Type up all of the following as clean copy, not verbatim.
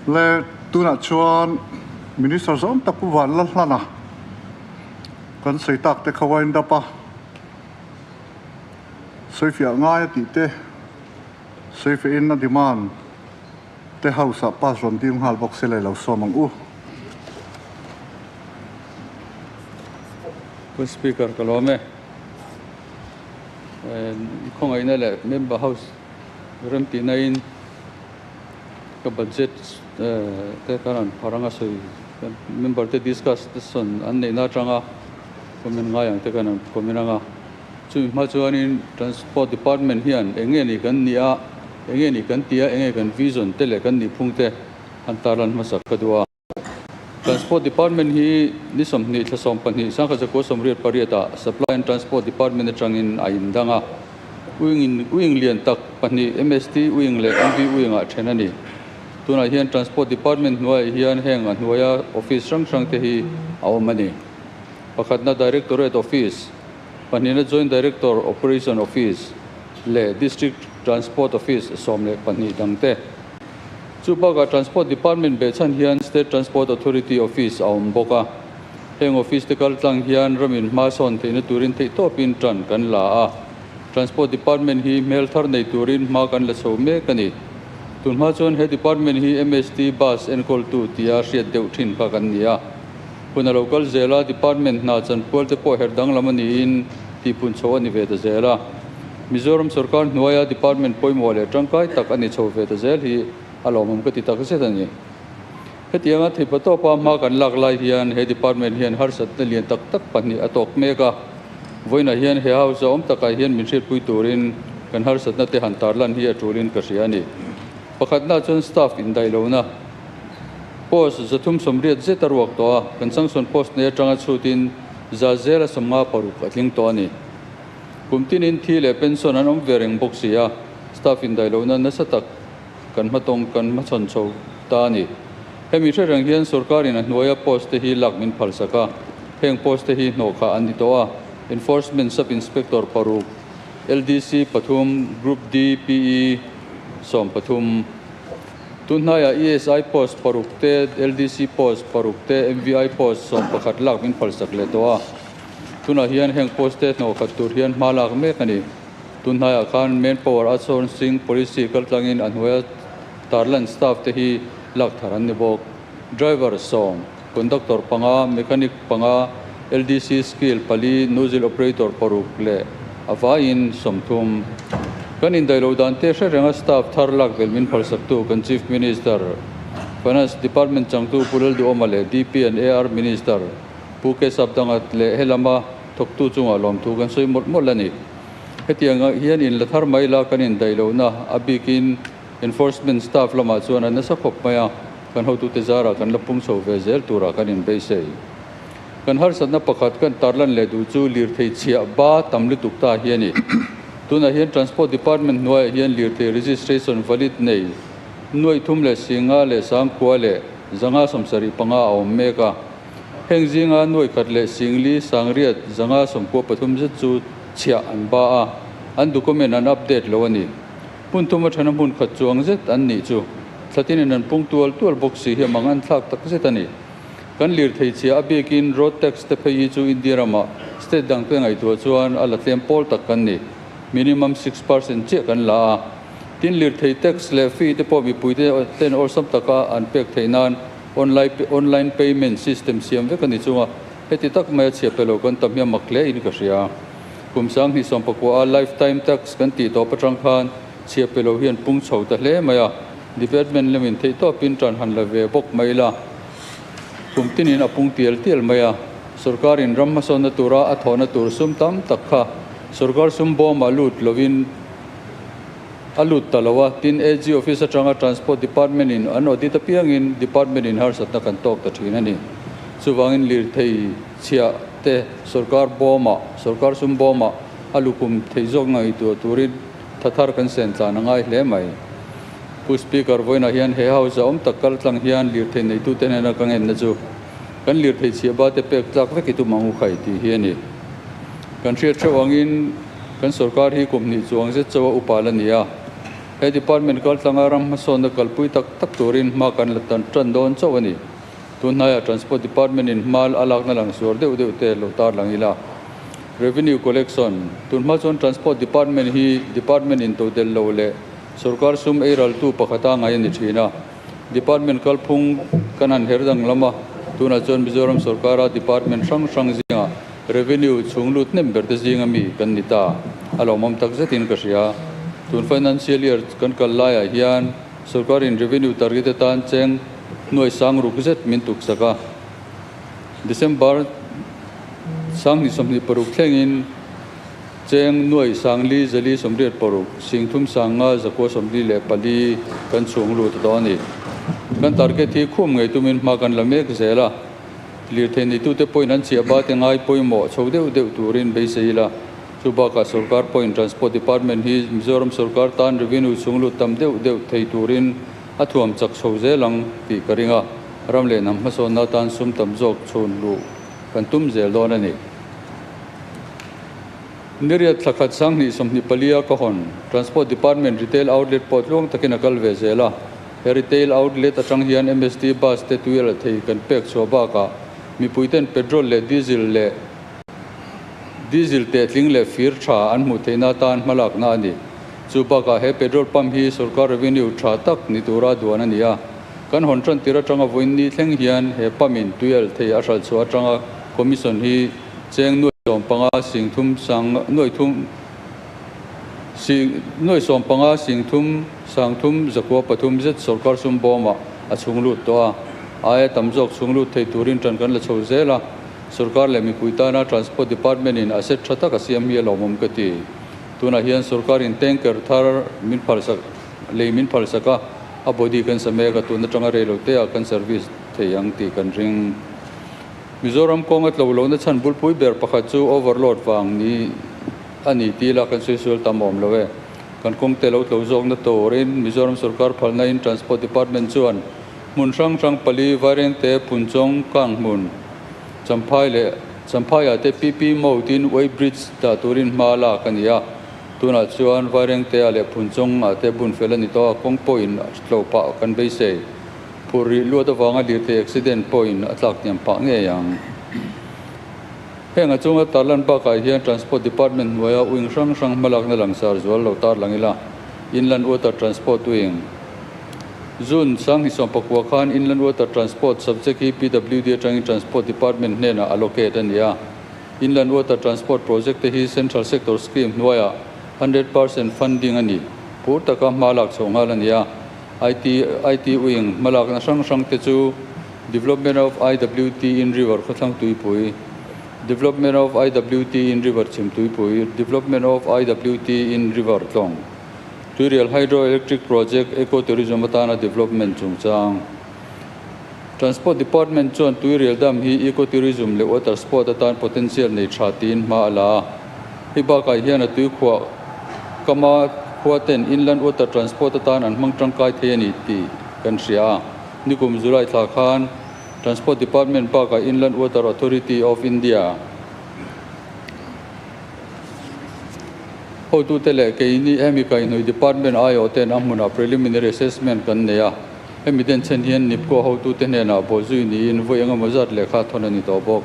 Le tunah chuan Minister zawng tak Pu Vanlalhlana kan sawi tak te kha wind up a, sawifiah ngai a tih te, sawifiahin a demand te house ah pass rawn dil nghal bawk se le lo sawm ang u. Pu Speaker ka lawm e. Khawngaihna leh Member House remtihna in ka budget te ka rawn phar anga sawi member te discuss te sawn an neihna atanga comment ngai ang te ka rawn comment anga chumi hma chuanin Transport Department hian eng nge ni kan nih a eng nge ni kan tih a eng nge kan vision te leh kan nihphung te han tarlan hmasak ka duh a. Transport Department hi ni 20 thla 12 sangkhat 1988 ah Supply and Transport Department atangin a indang a. Wing in wing lian tak pahnih MST wing leh MV wing ah then a ni. Tunah hian Transport Department hnuaiah hian heng a hnuaia office hrang hrang te hi a awm a ni. Pakhatna Directorate Office, pahnihna Joint Director Operation Office leh District Transport Office 12 dang te. Chu bakah Transport Department behchhan hian State Transport Authority Office a awm bawk a. Heng office te kal tlang hian ramin hma sawn theihna turin theihtawpin tan kan la a. Transport Department hi hmel thar nei turin hma kan la chho mek a ni. Tunhma chuan he department hi MST bus enkawltu tia hriat deuh thin kha kan ni a. Hun a lo kal zel a, department hna chanpual te pawh herh danglam a niin tihpun chho a ni ve ta zel a. Mizoram sorkar hnuaia department pawimawh leh tangkai tak a ni chho ve ta zel hi a lawmawm ka ti tak zet a ni. Hetianga theipa tawpa hma kan lak lai hian he department hian harsatna lian tak tak pahnih a tawk mek a. Vawiinah hian he house a awm takah hian min hriatpui turin kan harsatna te han tarlan hi a tulin ka hria a ni. Pakhatna chuan staff indaih lohna post 380 zet a ruak tawh a, kan sanction post nei atanga chhutin 156 a tling tawh a ni. Kum tinin thi leh pension an awm ve reng bawk si a, staff indaih lohna nasa tak kan hmatawng kan hmachhawn chho ta a ni. Hemi hre reng hian sorkarin a hnuaia post te hi lak min phalsak a, heng post te hi hnawh kha an ni tawh a, Enforcement Sub Inspector paruk, LDC pathum, Group D PE 13. Tunhnaiah ESI post paruk te, LDC post paruk te, MVI post 11 lak min phalsak leh tawh a. Tunah hian heng post te hnawh khat tur hian hma lak mek a ni. Tunhnaiah khan Manpower Outsourcing Policy kaltlangin a hnuaia tarlan staff te hi lak thar an ni bawk. Driver 10, Conductor panga, Mechanic panga, LDC skill pali, Nozzle Operator paruk leh a vaiin 30. Kan indaih lo dan te hre renga staff thar lak vel min phalsaktu kan Chief Minister, Finance Department changtu Pu Lalduhawma leh DP and AR Minister Pu K Sapdanga leh helama thawktu chungah lawmthu kan sawi mawlh mawlh a ni. Hetiang hian in la thar mai la kan indaih lohna a bikin enforcement staff lamah chuan an nasa khawp mai a, kan hotute zarah kan la pung chho ve zel turah kan inbeisei. Kan harsatna pakhat kan tarlan leh duh chu lirthei chhiah ba tam lutuk ta hi a ni. Tunah hian Transport Department hnuaiah hian lirthei registration valid nei nuaih thum leh singa leh sangkua leh 575 a awm mek a. Heng zinga nuaih khat leh singli sangriat 593 zet chu chhiah an ba a, an document an update lo a ni. Hmun thum athana hmun khat chuang zet an nih chu thlatinin an pung tual tual bawk si hi mang an thlak tak zet a ni. Kan lirthei chhia a bikin road tax te phei hi chu India ramah state dang te ngaihtuah chuan a la tlem pawl tak kan ni. Minimum 6% chiah kan la a. Tin lirthei tax leh fee te pawh mipui te ten awlsam taka an pek theih nan online online payment system siam vek a ni chunga heti tak mai a chhia pe lo kan tam hian mak hle in ka hria. Kum 2019 a lifetime tax kan tih tawp atang khan chhia pe lo hian pung chho ta hle mai a. Department lamin theih tawpin tan han la ve bawk mai la. Kum tinin a pung tial tial mai a. Sorkarin ram hmasawnna tura a thawhna tur sum tam tak kha sorkar sum bawmah lut lovin a lut ta lo a. Tin AG office atanga Transport Department in an audit apiangin department in harsatna kan tawk ta thin a ni. Chuvangin lirthei chhiah te sorkar bawmah sorkar sum bawmah a lukum thei zawk ngaihtuah turin thathar kan sen tlan a ngai hle mai. Pu Speaker vawiinah hian he house a awm tak kal tlang hian lirthei neitute hnena ka ngenna chu kan lirthei chhiah ba te pek tlak vek i tum ang u khai tih hi a ni. Kan hriat theuh angin kan sorkar hi kum hnih chuang zet chaw a upa la ni a. He department kaltlanga ram hmasawnna kalpui tak tak turin hma kan la tan tan dawn chauh a ni. Tunhnaiah Transport Department in hma a lakna lang suar deuh deuh te lo tarlang ila. Revenue Collection, Tunhma chuan Transport Department hi Department in todelh lo leh Sorkar sum ei raltu pakhata ngai a ni thin a. Department kalphung kan han her danglam a, tunah chuan Mizoram sorkara department hrang hrang zingah revenue chhung lut hnem ber te zinga mi kan ni ta. A lawmawm tak zetin ka hria. Tun financial year kan kal laiah hian sorkarin revenue target atan cheng nuai sang ruk zet min tuksak a. December 2026 thlengin Cheng nuai sangli zali 86 singthum sanga zakua 44 kan chhung lut a dawn a ni. Kan target hi khum ngei tumin hma kan la mek zel a, lirthei neitute pawhin an chhiah bate ngai pawimawh chho deuh deuh turin beisei ila. Chu bakah sorkar pawhin Transport Department hi Mizoram sorkar tan revenue chhung lut tam deuh deuh thei turin a thuam chak chho zel ang tih ka ring a, ram leh hnam hmasawnna atan sum tam zawk chhun luh kan tum zel dawn a ni. Niriat thla khat 2024 a ka hawn Transport Department Retail Outlet pawh tluang takin a kal ve zel a. He Retail Outlet atang hian MST Bus te tui a la thei kan pek chhuah bakah mipuiten petrol leh diesel leh diesel tehtling leh fir tha an hmuh theihna atan hmalakna a ni. Chu bakah he petrol pump hi sorkar revenue tha tak ni tura duan a ni a. Kan hawn tan tir atanga vawiin ni thleng hian he pump in tui a la thei a hralh chhuah atanga commission hi Cheng nuai 15 sing thum sang nuai thum sing nuai 15 sing thum sang thum zakua pathum zet sorkar sum bawmah a chhung lut tawh a, aia tam zawk chhung lut thei turin tan kan la chho zel a, sorkar leh mipui tana Transport Department in asset tha tak a siam hi a lawmawm ka ti. Tunah hian sorkar in tanker thar min phalsak lei min phalsak a, a body kan sa mek a, tun atanga rei lo te ah kan service thei ang tih kan ring. Mizoram kawnga tlo lohna chhan bulpui ber pakhat chu overload vang ni a ni tih ila kan sawi tam awm lo e. Kan kawng te lo tlo zawkna turin Mizoram sorkar phalna in Transport Department chuan hmun hrang hrang pali Vairengte Punchawng Kang hmun Champhai leh Champhaiah te PP Mode in Way Bridge dah turin hma lak a ni a. Tunah chuan Vairengte-ah leh Punchawng-ah te bun fel a ni tawh a, kawng pawhin tlo pah kan beisei. Phur rih luat avanga lirthei accident pawhin a tlak hniam phah ngei ang. Heng a chunga tarlan bakah hian Transport Department hnuaia wing hrang hrang hmalakna langsar zual lo tarlang ila, Inland Water Transport Wing. June 2019 khan Inland Water Transport subject hi PWD atangin Transport Department hnenah allocate a ni a. Inland Water Transport Project te hi Central Sector Scheme hnuaiah 100% funding a ni. Phur taka hma lak chho nghal a ni a. IT IT Wing hmalakna hrang hrang te chu Development of IWT in River Khawthlang Tuipui, Development of IWT in River Chhim Tuipui, Development of IWT in River Tlawng, Tuirial Hydro Electric Project Eco Tourism atana development chungchang. Transport Department chuan Tuirial Dam hi Eco Tourism leh Water Sport atan potential nei tha tiin hma a la a. Hei bakah hian a tuikhuah kama khua ten Inland Water Transport atan an hmang tangkai thei a ni tih kan hria a. Nikum July thla khan Transport Department bakah Inland Water Authority of India hotute leh keini hemi kaihhnawih department aiawh ten a hmunah preliminary assessment kan nei a. Hemi den chen hian Nipco hotute hnenah bawhzui niin vawi engemaw zat lehkha thawn a ni tawh bawk.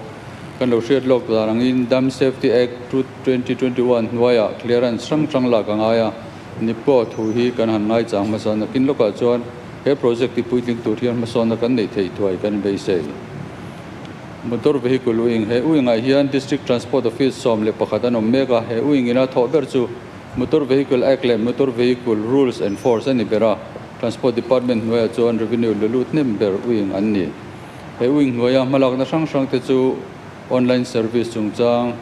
Kan lo hriat lawk dan angin Dam Safety Act 2021 hnuaiah clearance hrang hrang lak a ngai a, Nipco thu hi kan han ngaichang hmasa nakin lawkah chuan he project ti puitling tur hian hmasawnna kan neih theih thuai kan beisei. Motor Vehicle Wing, He wing-ah hian District Transport Office 11 an awm mek a, he wing ina thawh ber chu Motor Vehicle Act leh Motor Vehicle Rules enforce a ni ber a, Transport Department hnuaiah chuan revenue la lut hnem ber wing an ni. He wing hnuaia hmalakna hrang hrang te chu online service chungchang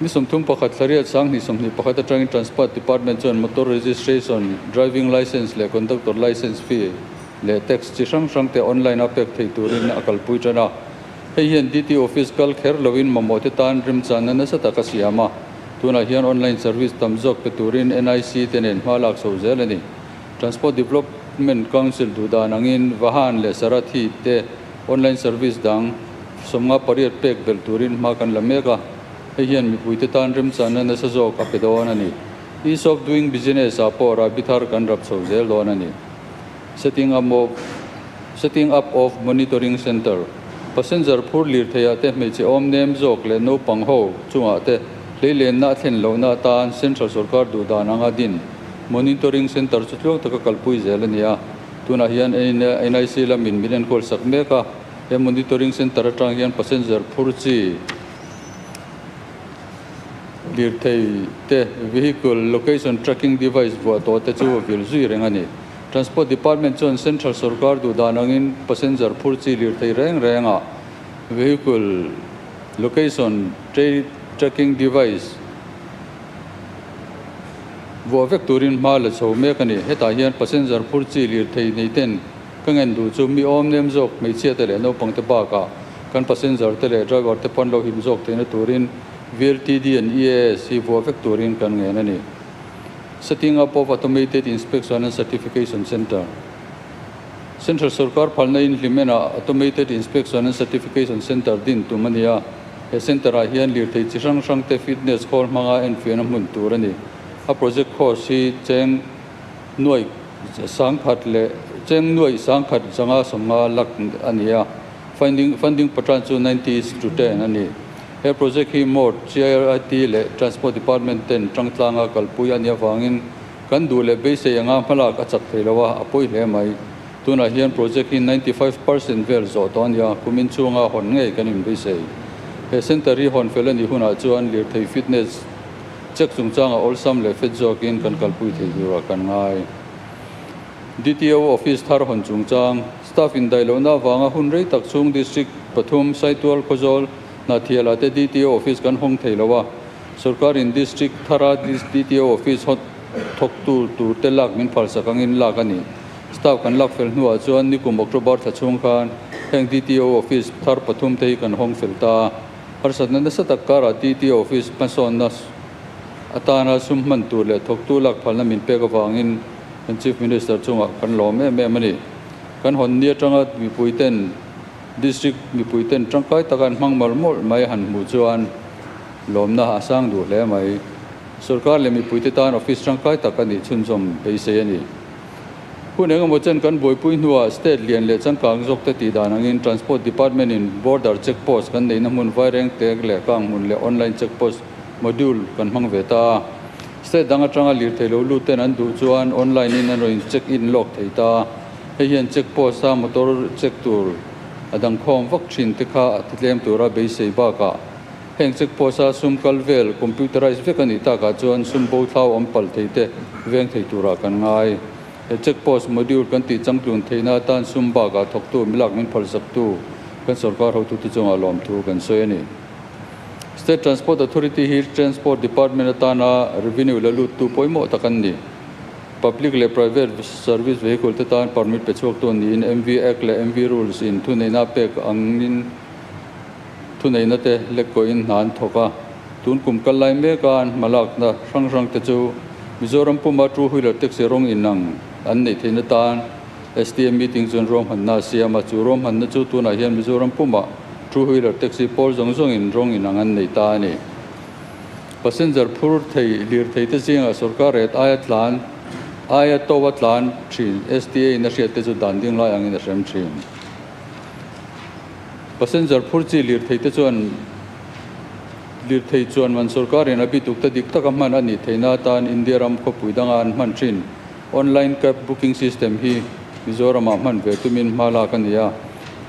ni 31 thlariat 2021 atangin Transport Department chuan motor registration, driving licence leh conductor licence fee leh tax chi hrang hrang te online a pek thei turin a kalpui tan a. Hei hian DT office kal kher loin mamawh te tan remchanna nasa tak a siam a. Tunah hian online service tam zawk pe turin NIC te nen hma lak chho zel a ni. Transport Development Council duhdan angin Vahan leh Sarathi te online service dang 58 pek belh turin hma kan la mek a. Hei hian mipui te tan remchanna nasa zawk a pe dawn a ni. Ease of doing business ah pawh rahbi thar kan rap chho zel dawn a ni. Setting up of Setting up of monitoring centre Passenger phur lirthei ah te hmeichhe awm nem zawk leh naupang ho chungah te hleilenna a thlen lohna atan Central sorkar duh dan anga din Monitoring Centre chu tluang taka kalpui zel a ni a. Tunah hian NIC lamin min enkawl sak mek a, he Monitoring Centre atang hian passenger phur chi lirthei te Vehicle Location Tracking Device vuah tawh te chu vil zui reng a ni. Transport Department chuan Central sorkar duh dan angin passenger phur chi lirthei reng rengah Vehicle Location Tracking Device Vuah vek turin hma la chho mek a ni. Hetah hian passenger phur chi lirthei nei ten ka ngen duh chu mi awm nem zawk hmeichhia te leh naupang te bakah kan passenger te leh driver te pawn lo him zawk theihna turin VLTD and EAS hi vuah vek turin kan ngen a ni. Setting up of Automated Inspection and Certification Centre Central sorkar phalna in hlimenah Automated Inspection and Certification Centre din tum a ni a. He centre ah hian lirthei chi hrang hrang te fitness khawl hmanga enfiahna hmun tur a ni. A project cost hi cheng nuaih sangkhat leh cheng nuaih sangkhat zanga sawmnga lak a ni a, funding funding patran chu 90 to 10 a ni. He project hi MORD, CIRIT leh Transport Department ten tangtlanga kalpui a nih avangin kan duh leh beisei anga hmalak a chak thei lo a, a pawi hle mai. Tunah hian project hi 95% vel zawh tawh a nia, kumin chhunga hawn ngei kan inbeisei. He centre hi hawn fel a nih hunah chuan lirthei fitness check chungchanga awlsam leh fet zawkin kan kalpui thei turah kan ngai. DTO office thar hawn chungchang, staff indaih lohna avanga hun rei tak chhung district pathum, Saitual, Khawzawl, Hnahthialah te DTO office kan hawng thei lo a, sorkarin district thara DTO office thawktu turte lak min phalsak angin lak a ni. Staff kan lak fel hnuah chuan nikum October thla chhung khan heng DTO office thar pathum te hi kan hawng fel ta a. Harsatna nasa tak karah DTO office hmasawnna atana sum hman tur leh thawktu lak phalna min pek avangin kan Chief Minister chungah kan lawm em em a ni. Kan hawn ni atanga mipui ten District mipui ten tangkai taka an hmang mawlh mawlh mai han hmuh chuan lawmna a sang duh hle mai. Sorkar leh mipui te tan office tangkai tak a nih chhunzawm beisei a ni. Hun engemaw chen kan buaipui hnuah state lian leh changkang zawk te tih dan angin Transport Department in Border Check Post kan neihna hmun vaireng tek leh kang hmun leh Online Check Post Module kan hmang ve ta a. State dang atanga lirthei lo lut ten an duh chuan online in an rawn in check in lawk thei ta a. Hei hian check post a motor check tur a dang khawm vak thin te kha a ti tlem tura beisei bakah Heng check post a sum kal vel computerized vek a nih takah chuan sum bo thlau awm palh thei te veng thei turah kan ngai. He check post module kan tih changtlun theihna atan sum bakah thawktu milak min phalsaktu kan sorkar hotute chungah lawmthu kan sawi a ni. State Transport Authority hi Transport Department atana revenue la luttu pawimawh tak an ni. Public leh private service vehicle te tan permit pe chhuaktu niin MV Act leh MV Rules in thuneihna pek angin Thuneihna te lekkawiin hna an thawk a, tun kum kal lai meka an hmalakna hrang hrang te chu Mizoram puma two wheeler taxi rawng inang an neih theihna tan STM meeting chuan ruahmanna a siam a, chu ruahmanna chu tunah hian Mizoram puma two wheeler taxi pawl zawng zawngin rawng inang an nei ta a ni. Passenger phur thei lirthei te zingah sorkar ret aia tlan aia to a tlan thin STA in a hriat te chu dan ding lai angin a hrem thin. Passenger phur chi lirthei te chuan lirthei chuan man sorkarin a bituk ta dik taka hman a nih theihna atan India ram khawpui danga an hman thin online cab booking system hi Mizoramah hman ve tumin hma lak a ni a.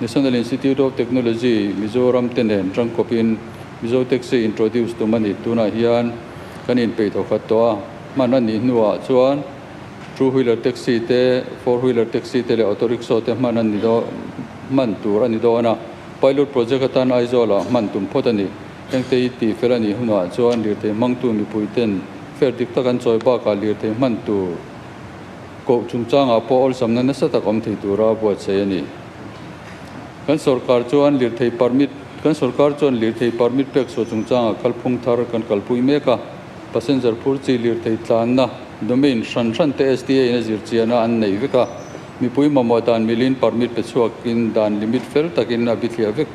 National Institute of Technology Mizoram te nen tangkawpin Mizo Taxi introduce tum a ni. Tunah hian kan inpeih thawkhat tawh a, hman a nih hnuah chuan Two wheeler taxi te, four wheeler taxi te leh auto rickshaw te hman a ni dawn hman tur a ni dawn a, pilot project atan Aizawlah hman tum phawt a ni. Hengte hi tih fel a nih hunah chuan lirthei hmangtu mipui ten fair dik tak an chawi bakah lirthei hman tur koh chungchangah pawh awlsamna nasa tak awm thei tura buatsaih a ni. Kan sorkar chuan lirthei permit Kan sorkar chuan lirthei permit pek chhuah chungchangah kalphung thar kan kalpui mek a. Passenger phur chi lirthei tlanna domain hran hran te STA in a zir chiana an nei vek a, mipui mamawh dan milin permit pe chhuakin dan limit fel takin a bithliah vek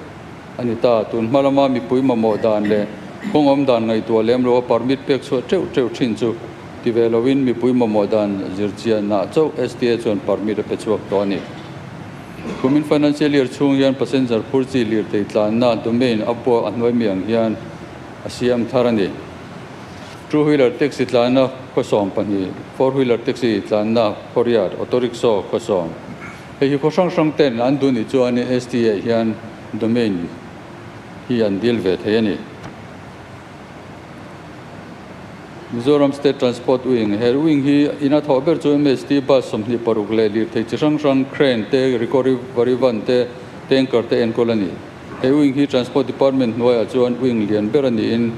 a ni ta. Tun hma lama mipui mamawh dan leh kawng awm dan ngaihtuah lem lo a permit pek chhuah teuh teuh thin chu Ti ve loin mipui mamawh dan zirchianah chauh STA chuan permit a pe chhuak tawh a ni. Kumin financial year chhung hian passenger phur chi lirthei tlanna domain a pawh a hnuai mi ang hian a siam thar a ni. Two wheeler taxi tlanna khawsawm pahnih, four wheeler taxi tlanna khawriat, auto rickshaw khawsawm. Hei hi khaw hrang hrang ten an duh nih chuan STA hian domain hi an dil ve thei a ni. Mizoram State Transport Wing, He wing hi ina thawh ber chu MST bus 26 leh lirthei chi hrang hrang, crane te, recovery van te, tanker te enkawl a ni. He wing hi Transport Department hnuaiah chuan wing lian ber a niin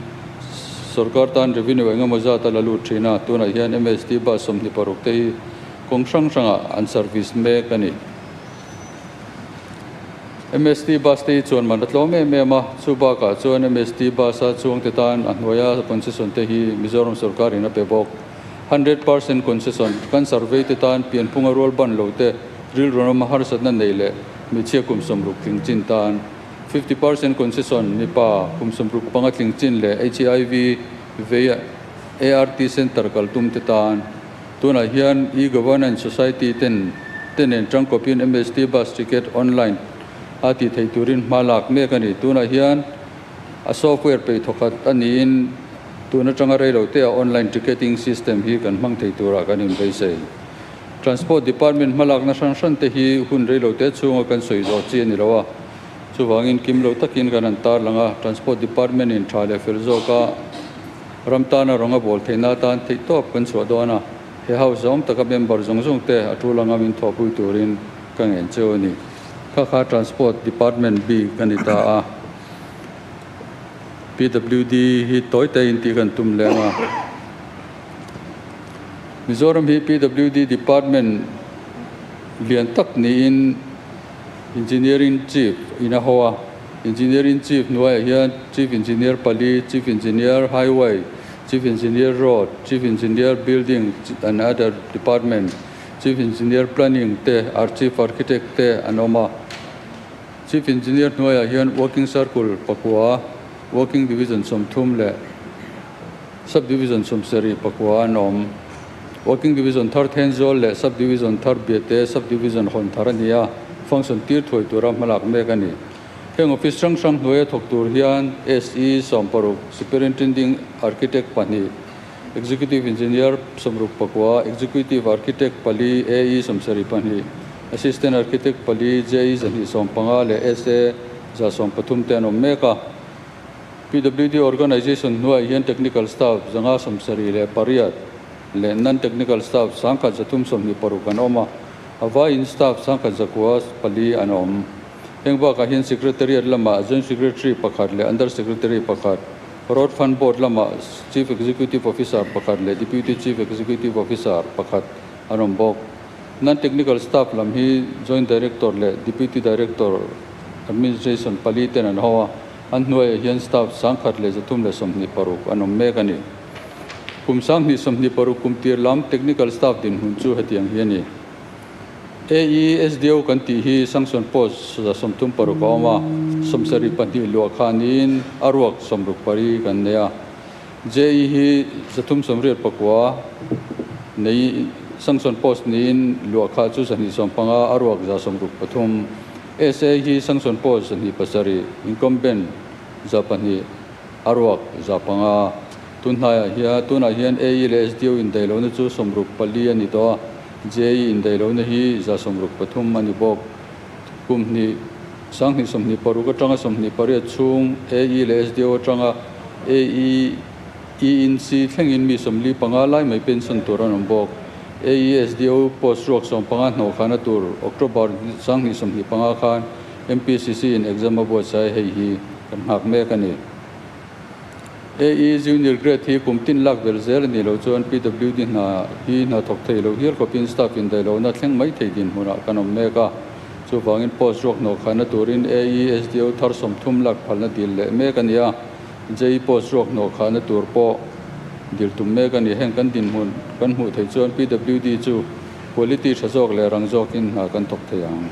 sorkar tan revenue engemaw zat a la lut thin a, tunah hian MST bus 26 te hi kawng hrang hrangah an service mek a ni. MST bus te hi chuan man a tlawm em em a, chu bakah chuan MST bus a chuangte tan a hnuaia concession te hi Mizoram sorkarin a pe bawk. 100% concession kan survey te tan pianphunga rual ban lo te rilru rama harsatna nei leh hmeichhia kum 60 tling chin tan 50% concession mipa kum 65 tling chin leh HIV vei ART centre kal tum te tan. Tunah hian e-governance society ten te nen tangkawpin MST bus ticket online a tih theih turin hma lak mek a ni. Tunah hian a software peih thawkhat a niin tun atanga reilo te a online ticketing system hi kan hmang thei turah kan inbeisei. Transport Department hma lakna hran hran te hi hun reilo te chhunga kan sawi zawh chi a ni lo a. Chuvangin kim lo takin kan han tar lang a, Transport Department in tha leh fel zawk a ram tana rawnga bawl theihna atan theih tawp kan chhuah dawn a, he house zawng taka member zawng zawng te a tul anga min thawhpui turin ka ngen cheu a ni. Kha kha Transport Department bik a ni ta a, PWD hi tawi te in tih kan tum leng a. Mizoram hi PWD Department lian tak niin Engineering Chief in a ho a, Engineering Chief hnuaiah hian Chief Engineer pali, Chief Engineer Highway, Chief Engineer Road, Chief Engineer Building and other Department, Chief Engineer Planning te, Chief Architect te an awm a. Chief Engineer hnuaiah hian Working Circle pakua, Working Division 30 leh Sub Division 74 an awm. Working Division thar Thenzawl leh Sub Division thar Biate Sub Division hawn thar a ni a, function tir thuai tura hmalak mek a ni. Heng office hrang hrang hnuaia thawk tur hian SE 16, Superintending Architect pahnih, Executive Engineer 64, Executive Architect pali, AE 72, Assistant Architect pali, JE 115 leh SA 113 te an awm mek a. PWD Organisation hnuaiah hian Technical Staff 578 leh Non-Technical Staff 1326 an awm a, a vaiin Staff 1104 an awm. Heng bakah hian Secretariat lamah Joint Secretary pakhat leh Under Secretary pakhat, Road Fund Board lamah Chief Executive Officer pakhat leh Deputy Chief Executive Officer pakhat an awm bawk. Non-Technical Staff lam hi Joint Director leh Deputy Director Administration pali ten an ho a, an hnuaiah hian staff 1326 an awm mek a ni. Kum 2026 kum tir lam technical staff dinhmun chu hetiang hi a ni. AE SDO kan tih hi sanction post 36 a awm a, 72 luah khanin a ruak 64 kan nei a. JE hi 389 nei sanction post niin luah kha chu 215 a ruak 163. SA hi sanction post 27, incumbent 2 a ruak 5. Tun hnaiah hian tunah hian AE leh SDO indaihlohna chu 64 a ni tawh a, JE indaihlohna hi 163 a ni bawk. Kum hnih 2026 atanga 28 chhung AE leh SDO atanga AE ENC thlengin mi 45 lai mai pension tur an awm bawk. AE SDO post ruak 15 hnawh khana tur October 2025 khan MPCC in exam a buatsaih hei hi kan nghak mek a ni. AE Junior Grade hi kum tin lak vel zel a ni lo chuan PWD hna hi hna thawk thei lo hial khawpin staff indaihlohna thleng mai thei dinhmunah kan awm mek a. Chuvangin post ruak hnawh khana turin AE SDO thar 30 lak phalna dil leh mek a ni a. JE post ruak hnawh khana tur pawh dil tum mek a ni. Heng kan dinhmun kan hmuh thei chuan PWD chu quality tha zawk leh rang zawkin hna kan thawk thei ang.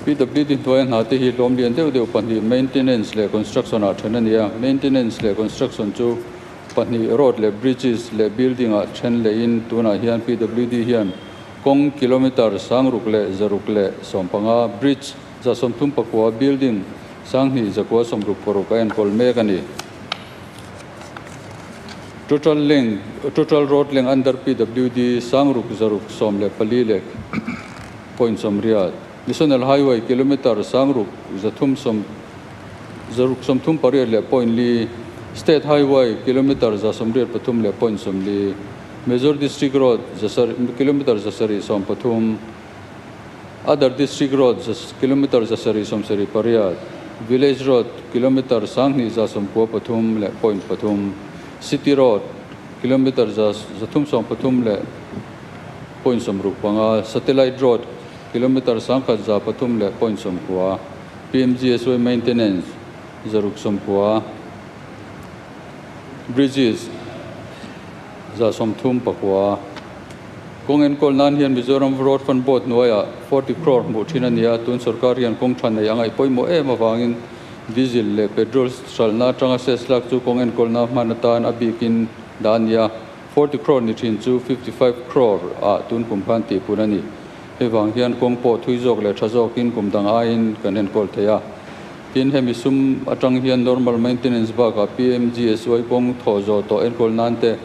PWD hnuaia hna te hi hlawm lian deuh deuh pahnih maintenance leh construction ah then a ni a. Maintenance leh construction chu Pahnih road leh bridges leh building ah then lehin tunah hian PWD hian kawng kilometre 6000 leh 615, bridge 139, building 2166 a enkawl mek a ni. Total length, total road length under PWD 6614 leh point 80. National Highway kilometre 6300 638 leh point li, State Highway kilometre 183 leh point 40, Major District Road 7 kilometre 713, Other District Road kilometre 778, Village Road kilometre 2193 leh point 3, City Road kilometre 313 leh point 65, Satellite Road kilometre 1103 leh point 90, PMGSY Maintenance 690, Bridges 139. Kawng enkawl nan hian Mizoram Road Fund Board hnuaiah 40 crore hmuh thin a ni a, tun sorkar hian kawng tha nei a ngaih pawimawh em avangin diesel leh petrol hralhna atanga cess lak chu kawng enkawlna hman atan a bikin dah a ni a, 40 crore ni thin chu 55 crore ah tun kum khan tihpun a ni. Hei vang hian kawng pawh thui zawk leh tha zawkin kum dang aiin kan enkawl thei a. Tin, hemi sum atang hian normal maintenance bakah PMGSY kawng thawh zawh tawh enkawl nan te,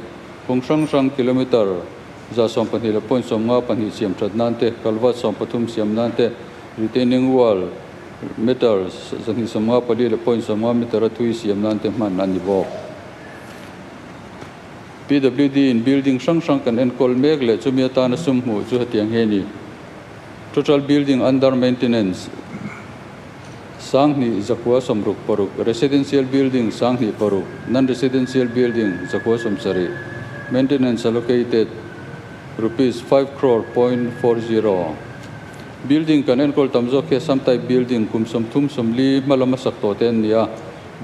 kawng hrang hrang kilometre 112 leh point 52 siam that nan te, culvert 13 siam nan te, retaining wall metre 254 leh point 50 metre a thui siam nan te hman a ni bawk. PWD in building hrang hrang kan enkawl mek leh chumi atana sum hmuh chu hetiang hi a ni. Total building under maintenance 2966, residential building 26, non-residential building 970, maintenance allocated rupees 5 crore point 40. Building kan enkawl tam zawk hi Assam type building kum 30 40 hma lama sak tawh te an ni a.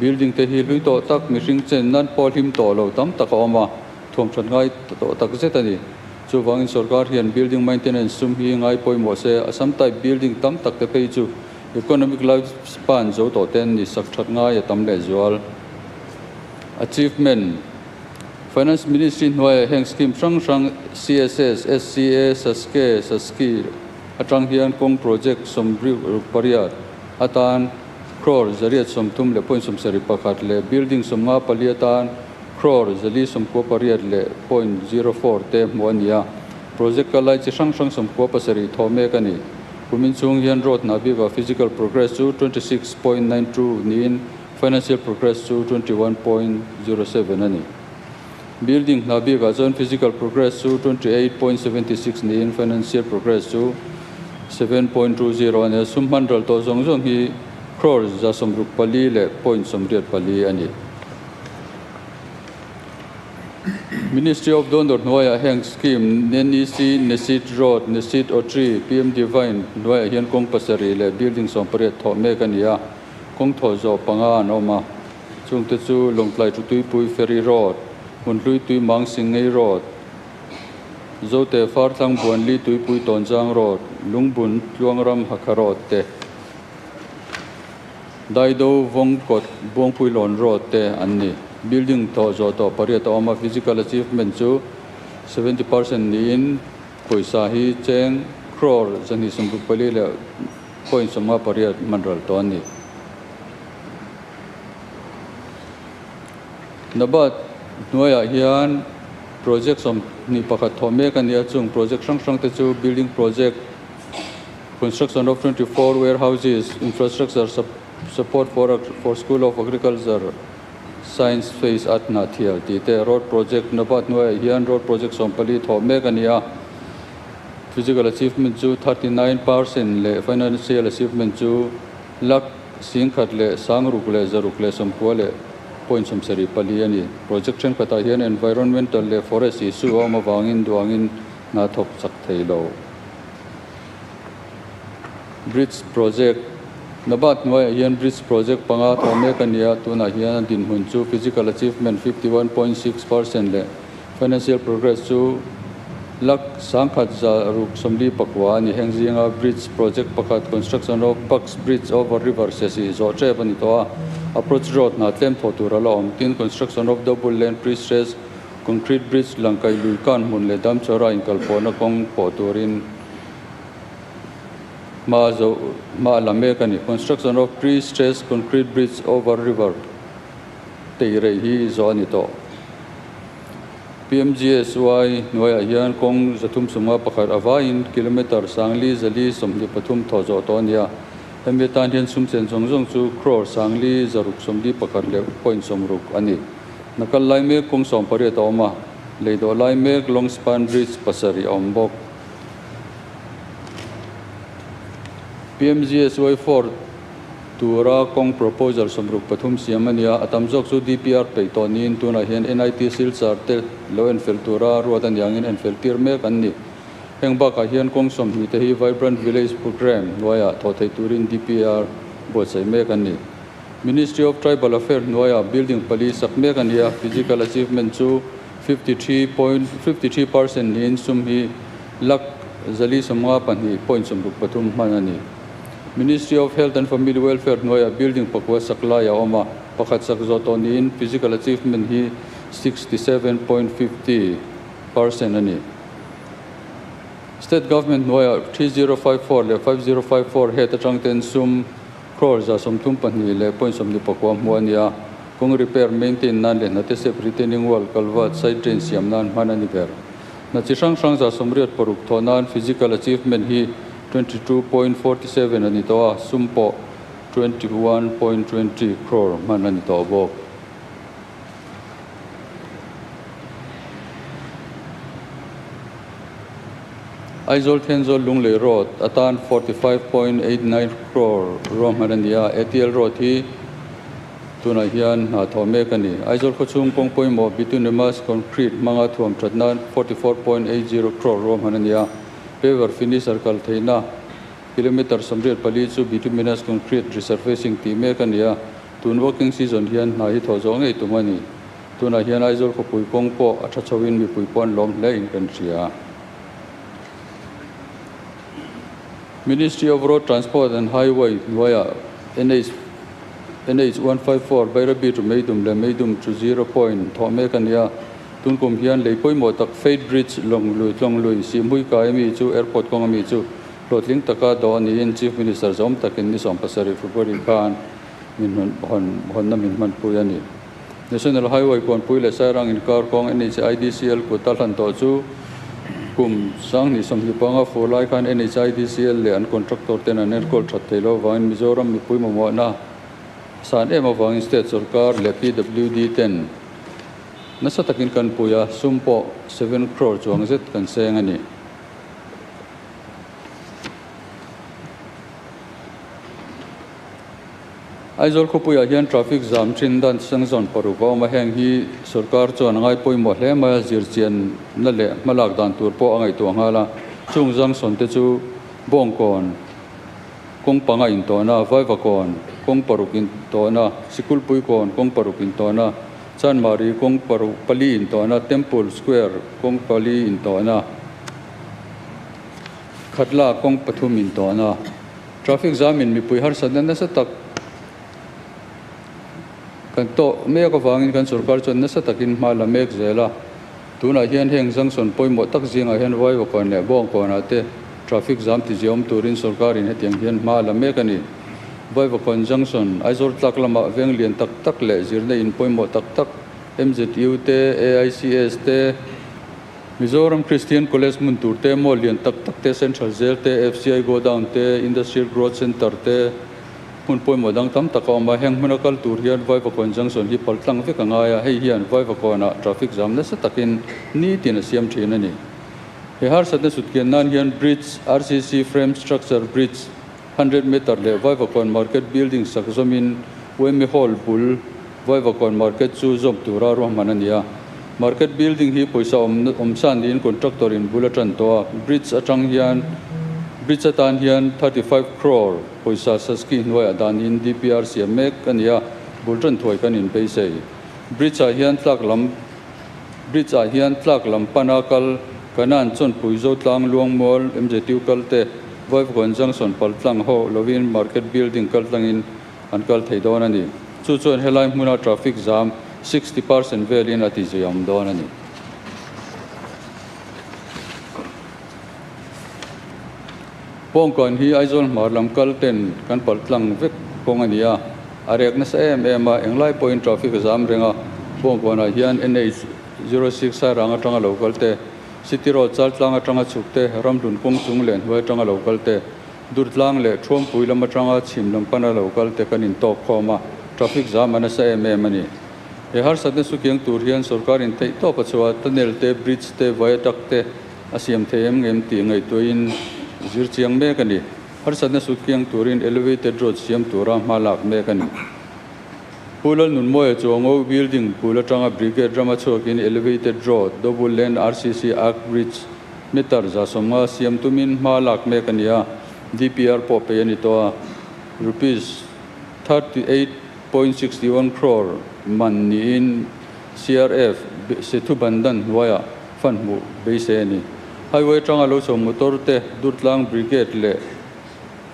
Building te hi hlui tawh tak, mihring chen nan pawh hlim tawh lo tam tak a awm a, thuam that ngai tawh tak zet a ni. Chuvangin sorkar hian building maintenance sum hi ngai pawimawh se, Assam type building tam tak te phei chu economic life span zo tawh te an ni, sak that ngai a tam leh zual. Achievement, Finance Ministry hnuaiah heng scheme hrang hrang CSS, SCA, SASCE, SASCI atang hian kawng project 68 atan crore 130 leh point 71 leh building 54 atan crore 498 leh point 04 te hmuh a ni a. Project kal lai chi hrang hrang 97 thawh mek a ni. Kumin chhung hian road hna bika physical progress chu 26.92 niin financial progress chu 21.07 a ni. Building hna bikah chuan physical progress chu 28.76 niin financial progress chu 7.20 a ni a. Sum hman ral tawh zawng zawng hi crore 164 leh point 84 a ni. Ministry of Donor hnuaiah heng scheme NEC, Nesit Road, Nesit Otri, PM Divine hnuaiah hian kawng 7 leh building 18 thawh mek a ni a, kawng thawh zawh panga an awm a. Chungte chu Lawngtlai Tutuipui Ferry Road, Hmunhlui Tui Mang Singngei Road, Zote Farthlang Buanli Tuipui Tawnzang Road, Lungbun Tluangram Hakha Road te, Daido Vawngkawt Buangpuilawn Road te an ni. Building thawh zawh tawh pariat a awm a, physical achievement chu 70% niin pawisa hi cheng crore 264 leh point 58 hman ral tawh a ni. NABARD hnuaiah hian project 21 thawh mek a ni a, chung project hrang hrang te chu building project, construction of 24 warehouses, infrastructure support for School of Agriculture Science Phase at Hnahthial tih te, road project NABARD hnuaiah hian road project 14 thawh mek a ni a, physical achievement chu 39% leh financial achievement chu lakh 10,000 leh 600 leh 690 leh point 74 a ni. Project thenkhatah hian environmental leh forest issue a awm avangin duangin hna thawk chak thei lo. Bridge project NABARD hnuaiah hian bridge project panga thawh mek a ni a, tunah hian a dinhmun chu physical achievement 51.6% leh financial progress chu lakh 1,649 a ni. Heng zinga bridge project pakhat construction of Bucks Bridge over River Sesi zawh tep a ni tawh a. Approach road hna tlem thawh tur a la awm. Tin, construction of double lane pre-stressed concrete bridge Langkai lui kan hmun leh Damchawra inkalpawhna kawng pawh turin hma zo hma a la mek a ni. Construction of pre-stressed concrete bridge over river Teirei hi zawh a ni tawh. PMGSY hnuaiah hian kawng 351 a vaiin kilometre sangli zali 23 thawh zawh tawh a ni a. Hemi atan hian sum chen zawng zawng chu crore sangli zaruk 41 leh point 60 a ni. Nakal lai mek kawng 18 a awm a, lei dawh lai mek long span bridge 7 a awm bawk. PMGSY 4 tura kawng proposal 63 siam a ni a, a tam zawk chu DPR peih tawh niin tunah hian NIT Silchar te lo enfel tura ruat a ni angin enfel tir mek an ni. Heng bakah hian kawng 20 te hi Vibrant Village Programme hnuaiah thawh theih turin DPR buatsaih mek an ni. Ministry of Tribal Affairs hnuaiah building 4 sak mek a ni a, physical achievement chu 53.53% niin sum hi lakh 452 point 63 hman a ni. Ministry of Health and Family Welfare hnuaiah building 9 sak lai a awm a, pakhat sak zawh tawh niin physical achievement hi 67.50% a ni. State Government hnuaiah 3054 leh 5054 head atang ten sum crore 132 leh point 29 hmu a ni a, kawng repair maintain nan leh hnate sep retaining wall culvert side drain siam nan hman a ni ber. Hna chi hrang hrang 86 thawh nan physical achievement hi 22.47 a ni tawh a, sum pawh 21.20 crore hman a ni tawh bawk. Aizawl Thenzawl Lunglei Road atan 45.89 crore ruahman a ni a, ATL Road hi tunah hian hna thawh mek a ni. Aizawl khawchhung kawng pawimawh bituminous concrete hmanga thuam that nan 44.80 crore ruahman a ni a, paver finisher kal theihna kilometre 84 chu bituminous concrete resurfacing tih mek a ni a, tun working season hian hna hi thawh zawh ngei tum a ni. Tunah hian Aizawl khawpui kawng pawh a tha chhoin mipui pawh an lawm hle in kan hria. Ministry of Road Transport and Highway hnuaiah NH NH 154 Bairabi to Meidum leh Meidum to Zero Point thawh mek a ni a, tun kum hian lei pawimawh tak Fate Bridge lawng lui tlawng lui Sihmui kai ami chu airport kawng ami chu hlawhtling taka dawh a niin Chief Minister zawm takin ni 17 February khan min hawn hawnna min hmanpui a ni. National Highway Kawnpui leh Sairang inkar kawng NHIDCL kut a hlan tawh chu kum 2025 fur lai khan NHIDCL leh an contractor ten an enkawl that thei lo avangin Mizoram mipui mamawhna san em avangin state sarkar leh PWD ten nasa takin kan pui a, sum pawh 7 crore chuang zet kan seng a ni. Aizawl khawpuiah hian traffic jam thin dan sang zawn paruk a awm a, heng hi sarkar chuan a ngai pawimawh hle mai a, zirchian na leh hmalak dan tur pawh a ngaihtuah nghal a, chung junction te chu Bawngkawn kawng panga intawhna, Vaivakawn kawng paruk intawhna, Sikulpuikawn kawng paruk intawhna, Chanmari kawng paruk pali intawhna, Temple Square kawng pali intawhna, Khatla kawng pathum intawhna. Traffic jam in mipui harsatna nasa tak kan tawh mek avangin kan sarkar chuan nasa takin hma la mek zel a. Tunah hian heng junction pawimawh tak zingah hian Vaivakawn leh Bawngkawnah te traffic jam ti ziawm turin sarkarin hetiang hian hma la mek a ni. Vaivakawn junction, Aizawl tlak lamah veng lian tak tak leh zirna in pawimawh tak tak MZU te, AICS te, Mizoram Christian College hmun tur te, mall lian tak tak te, Central Jail te, FCI Godown te, Industrial Growth Centre te, hmun pawimawh dang tam tak a awm a. Heng hmuna kal tur hian Vaivakawn Junction hi pal tlang vek a ngai a, hei hian Vaivakawnah traffic jam nasa takin nitin a siam thin a ni. He harsatna sutkian nan hian bridge, RCC frame structure bridge, 100 meter leh Vaivakawn Market building sak zawmin Wemi Hall bul Vaivakawn Market chu zawm tura ruahman a ni a. Market building hi pawisa awm awmsan niin contractor in bul a tan tawh a, bridge atang hian bridge atan hian 35 crore pawisa saski hnuaiah danin DPR siam mek a ni a, bul tan thuai kan inpeisei. Bridge ah hian tlak lam bridge ah hian tlak lam pana kal kanan chawnpui zo tlang luang mual MJTU kal te Vaivakawn Junction pal tlang ho lovin market building kal tlangin an kal thei dawn a ni. Chu chuan helai hmuna traffic jam 60% velin a ti zui awm dawn a ni. Pawngkawn hi Aizawl hmar lam kal ten kan palh tlang vek kawng a ni a, a rek nasa em em a, englai pawhin traffic a zam reng a, Pawngkawnah hian NH 06 Sairang atanga lo kal te, City Road Chaltlang atanga chhuk te, Ramhlun kawng chung leh hnuai atanga lo kal te, Durtlang leh Thuampui lam atanga chhim lam pana lo kal te kan intawk khawm a, traffic jam a nasa em em a ni. He harsatna chu kiang tur hian sorkar in theih tawp a chhuah a, tunnel te, bridge te, viaduct te a siam thei em ngem tih ngaihtuahin zir chiang mek a ni. Harsatna chu kiang turin elevated road siam tura hma lak mek a ni. Pu Lalnunmawia Chuango building bul atanga Brigade rama chhuakin elevated road, double lane RCC arc bridge, meter 150 siam tumin hma lak mek a ni a, DPR pawh pei a ni tawh a, rupees 38.61 crore man niin CRF Sethu Bandhan hnuaiah fund hmuh beisei a ni. Highway atanga lo chho motor te Durtlang Brigade leh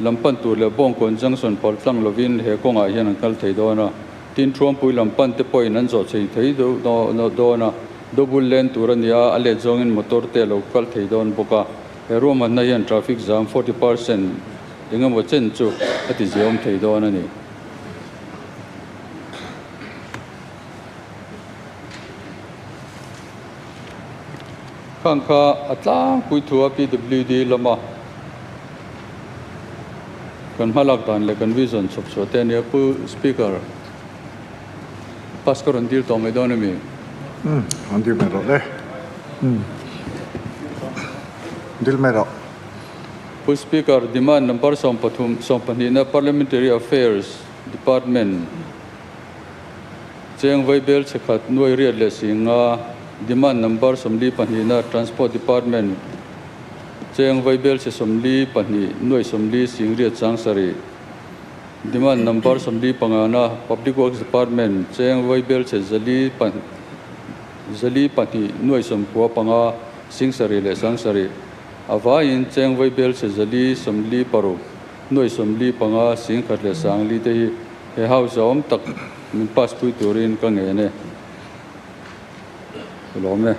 lam pan tur leh Bawngkawn Junction pal tlang lovin he kawngah hian an kal thei dawn a, tin Thuampui lam pan te pawhin an zawh chei thei dawn a, double lane tur a ni a, a let zawngin motor te a lo kal thei dawn bawk a, he ruahmanna hian traffic jam 40% engemaw chen chu a ti ziaawm thei dawn a ni. Khang kha a tlangpui thu a PWD lama kan hmalak dan leh kan vision chhawp chhuah te a nia. Pu Speaker, pass ka rawn dil tawh mai dawn a mi? Umm, rawn dil mai rawh le. Umm, dil mai rawh. Pu Speaker, demand number 13, 12 na Parliamentary Affairs Department Cheng Vaibel chhekhat nuai riat leh singa demand number 42 na Transport Department Cheng Vaibel chhe 42 nuai 40 sing riat chang sarih demand number 45 na Public Works Department Cheng Vaibel chhe zali zali pahnih nuai 95 sing sarih leh sang sarih a vaiin Cheng Vaibel chhe zali 46 nuai 45 sing khat leh sang li te hi he house a awm tak min pass pui turin ka ngen e. Ka lawm e.